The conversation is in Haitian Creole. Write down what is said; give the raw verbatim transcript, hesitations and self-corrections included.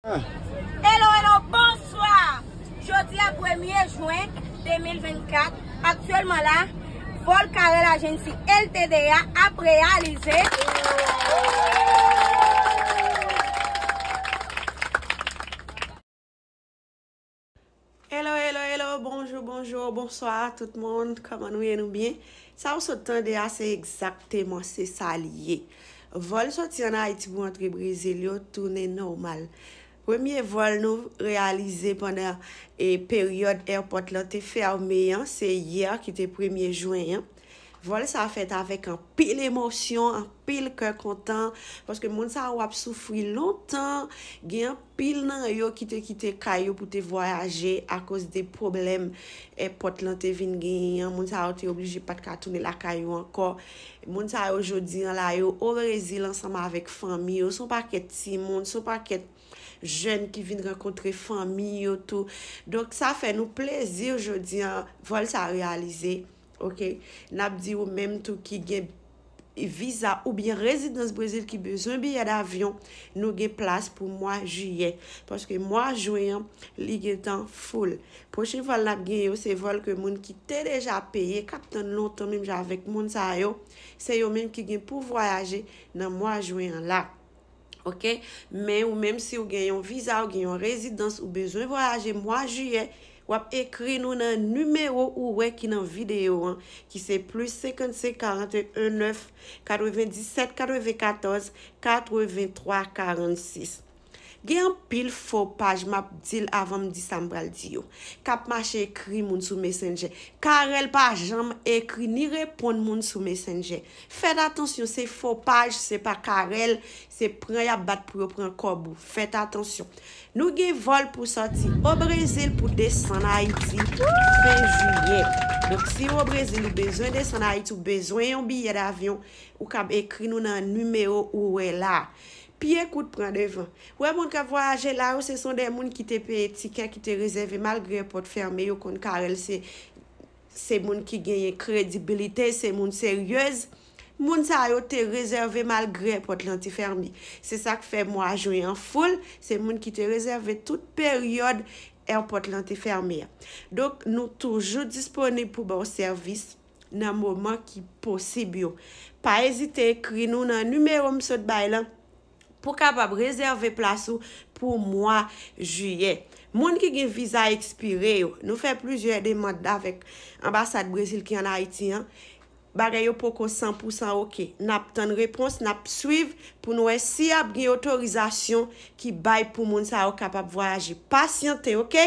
Hello, hello, bonswa. Jodi a premye jen de mil vennkat, aktyèlman la, vòl Carel Agency L T D a ap reyalize. Hello, hello, hello, bonjou, bonjou, bonswa tout moun, kòman nou ye, nou byen? Sa ou sot tande a, se egzakteman, se sa li ye. Vòl soti ann Ayiti pou antre Brezil yo tounen nòmal. Premye vòl nou reyalize pandan, e, peryòd èpòt lan te fèmen an, se yè ki te premye jen an. Vòl sa fèt avèk anpil emosyon, anpil kè kontan, paske moun sa yo ap soufri lontan, gen anpil nan yo ki te kite kay yo pou te vwayaje akoz de pwoblèm èpòt lan te vin genyen an. Moun sa yo te oblije pa t ka tounen lakay yo ankò. Moun sa yo jodi an la, yo o Brezil ansanm avèk fanmi yo. Se yon pakèt timoun, se yon pakèt jèn ki vin rankontre fanmi yo tou. Donk, sa fè nou plezi jodi an, vòl sa reyalize. Oke? N ap di ou menm tou ki gen viza oubyen rezidans Brezil ki bezwen biyè davyon, nou gen plas pou mwa jiyè. Paske mwa jen an, li gentan full. Pwochen vòl n ap gen yo, se vòl ke moun ki te deja peye, k ap tann lontan menm jan avèk moun sa yo, se yo menm ki gen pou vwayaje nan mwa jen an la. Oke? Men ou menm, si w gen yon viza, ou gen yon rezidans, ou bezwen vwayaje mwa jiyè, w ap ekri nou nan nimewo ou wè ki nan videyo an, ki se plis senkannsenk, karanteyen, nèf, katrevenndisèt, katrevenkatòz, katrevenntwa, karannsis. Gen anpil fo paj, m ap di l avan m di sa m pral di yo, k ap mache ekri moun sou Messenger. Carel pa janm ekri ni reponn moun sou Messenger. Fèt atansyon, se fo paj, se pa Carel, se pran y ap bat pou yo pran kòb ou. Fèt atansyon. Nou gen vòl pou sòti o Brezil pou desann Ayiti fen jiyè. Donk, si w o Brezil, ou bezwen desann Ayiti, ou bezwen yon biyè davyon, ou kab ekri nou nan nimewo ou wè la. Pye kout pran devan. Wè moun k ap vwayaje la yo, se son de moun ki te peye tikè, ki te rezève malgre èpòt fèmen, yo konn Carel se, se moun ki genyen kredibilite, se moun seryez. Moun sa yo te rezève malgre èpòt lan te fèmen. Se sa k fè mwa jen an full, se moun ki te rezève tout peryòd èpòt lan te fèmen an. Donk, nou toujou disponib pou ba w sèvis nan moman ki posib yo. Pa ezite ekri nou nan nimewo m sot bay lan pou kapab rezève plas ou pou mwa jiyè. Moun ki gen viza ekspire yo, nou fè plizyè demann avèk anbasad Brezil ki ann Ayiti an. Bagay yo poko san pou san oke. N ap tann repons, n ap swiv pou n wè si ap gen otorizasyon ki bay pou moun sa yo kapab vwayaje. Pasyante, oke?